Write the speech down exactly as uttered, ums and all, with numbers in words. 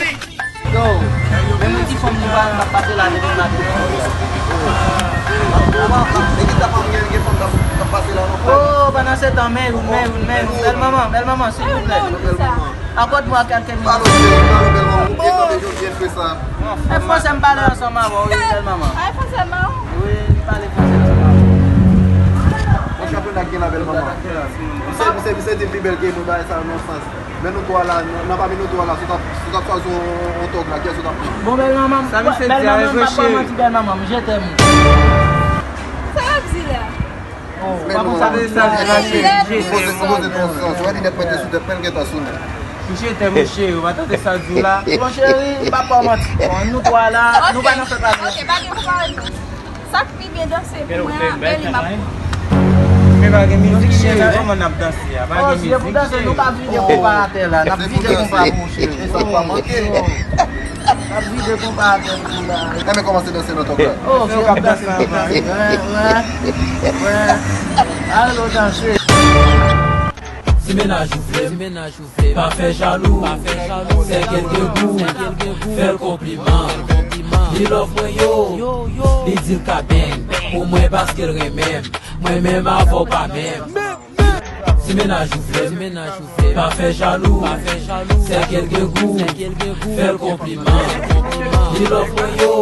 Yo, men moun ki fanm nou pa, pa pase la, men nou la. Kòman, e ki sa fanm gen, gen fanm k ap, k ap pase la, non, frè? Oh, pandan se tan, men youn, men youn, men youn. Bèl manman, bèl manman, silvouplè. Bèl manman. Akòd mwen kèlke minit. Pale, pale, bèl manman. Ou byen kanpe jodi, frè sa. E fransè m pale ansanm avè w, wi, bèl manman. Ay, fransè m a w? Wi, m pale fransè ansanm avè w. Yon chanpyona k gen la, bèl manman. Misye, misye, misye di l pi bèl ke nou, bagay sa nan sans. Men nou twa la, nan, nan pami nou twa la, si w t ap, si w t ap chwazi yon, yon tòg la, kiyès ou t ap pran? Bon, bèl manman, sa misye di a, bèl manman, m pa pral manti, bèl manman, m je t'aime. Sa w ap di la? Oh, pa konn sa misye di la, je t'aime. Poze, poze twa sans, wè linèt mwen te sou tèt mwen, l gentan sou mwen. Je t'aime, mon chéri, ou pa tande sa di w la? Bon, cheri, m pa pral manti. Bon, nou twa la, nou pa nan fèt la. Ok, pa gen pou pale. Sa k pi byen danse pou mwen an, Eli m ap pran. Men pa gen mizik, cheri, kòman n ap danse a? Pa gen mizik, cheri. Oh, si se pou danse, nou ka vide konpa atè la. N ap vide konpa pou ou, cheri. E sa k pa manke. N ap vide konpa atè pou ou la. Enben kòmanse danse nan tòg la. Oh, se ou k ap danse anvan. Wè, wè, wè. Alo, danse. Si mennaj ou vle m, pa fè jalou, sè ke l gen gou, fè l konpliman. Li love mwen yo, li di l ka beng pou mwen paske l renmen m. Mwen menm avè w pa menm. Si mennaj ou vle m, pa fè jalou, sè ke l gen gou, fè l konpliman. Li love mwen yo,